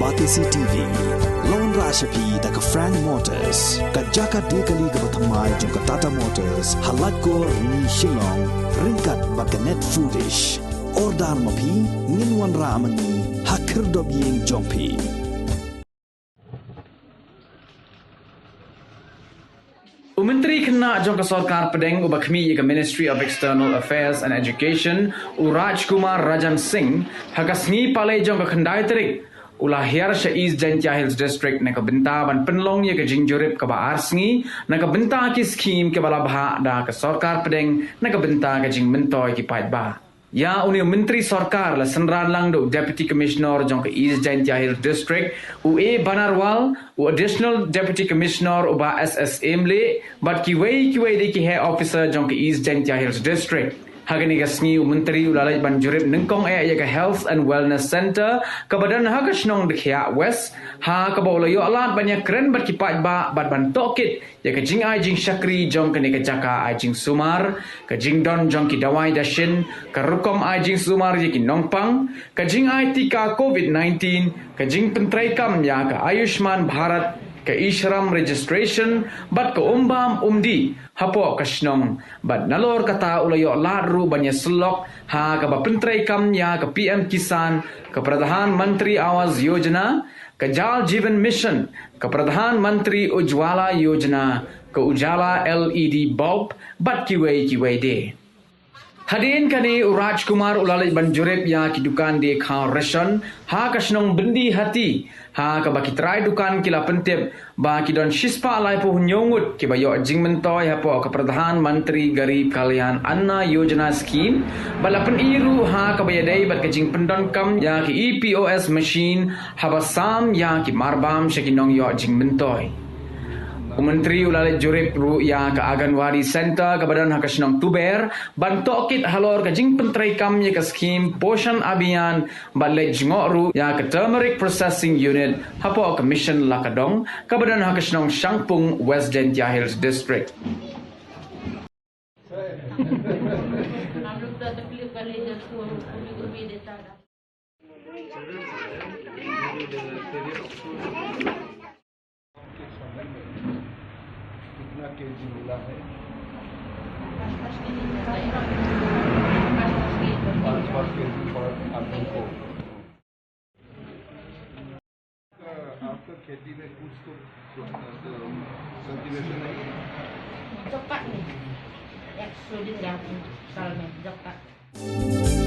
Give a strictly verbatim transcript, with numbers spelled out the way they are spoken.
Batesi T V, la wanrah sha phi da ka Frank Motors, ka jaka die kali kaba thymmai jong ka Tata Motors, ha Laitkor, Rni, Shillong, ryngkat bad ka Net Foodish. Order ma phi, ngin wanrah ma ngi ha khyrdop ïing jong phi. U Myntri Khynnah jong ka Sorkar Pdeng uba khmih ïa ka Ministry of External Affairs and Education, u Rajkumar Rajan Singh, ha ka sngi Palei jong ka khyndai tarik, u la hiar sha East Jaintia Hills District na ka bynta ban pynlong ïa ka jingjurip kaba ar sngi na ka bynta ki skhim kiba la bhah da ka Sorkar Pdeng na ka bynta ka jingmyntoi ki paidbah. Ïa une u Myntri Sorkar la synran lang da u Deputy Commissioner jong ka East Jaintia Hills District, u A Banarwal, u Additional Deputy Commissioner, u Bah S S Emley, bad kiwei kiwei de ki heh officer jong ka East Jaintia Hills District. Ha kane ka sngi u Myntri u la leit ban jurip nyngkong eh ïa ka Health and Wellness Centre kaba don ha ka shnong Dkhiah West, ha kaba u la ïoh lad ban ïakren bad ki paidbah bad ban tohkit ïa ka jingai jingshakri jong kane ka jaka ai jingsumar, ka jingdon jong ki dawai dashin, ka rukom ai jingsumar ïa ki nongpang, ka jingai tika COVID nineteen, ka jingpyntreikam ïa ka Ayushman Bharat, ka e-Shram registration, bad ka umbam umdih hapoh ka shnong. Bad nalor kata u la ïoh lad ruh ban ïasyllok ha kaba pyntreikam ïa ka P M Kisan, ka Pradhan Mantri Awas Yojana, ka Jal Jeevan Mission, ka Pradhan Mantri Ujjwala Yojana, ka Ujala L E D bulb, bad kiwei kiwei de. Hadien kane u Rajkumar u la leit ban jurip ïa ki dukan die khaw ration ha ka shnong Byndihati, ha kaba ki trai dukan ki la pyntip ba ki don shispah laiphew hynñiew ngut kiba ïoh jingmyntoi hapoh ka Pradhan Mantri Garib Kalyan Anna Yojana Scheme, bad la pyni ruh ha kaba ïadei bad ka jingpyndonkam ïa ka E P O S machine haba sam ïa ki marbam sha ki nongïoh jingmyntoi. U Myntri u la leit jurip ruh ïa ka Anganwadi Centre kaba don ha ka shnong Tuber, ban tohkit halor ka jingpyntreikam ïa ka skhim Poshan Abhiyan, bad leit jngoh ruh ïa ka Turmeric Processing Unit hapoh ka Mission Lakadong kaba don ha ka shnong Shangpung, West Jaintia Hills District. कितना केजी मिला है? पाँच पाँच केजी पर आदमी को। आपका खेती में कुछ तो, तो, तो कल्टीवेशन नहीं है? जब तक नहीं, एक सौ दिन जाते हैं, साल में, जब तक।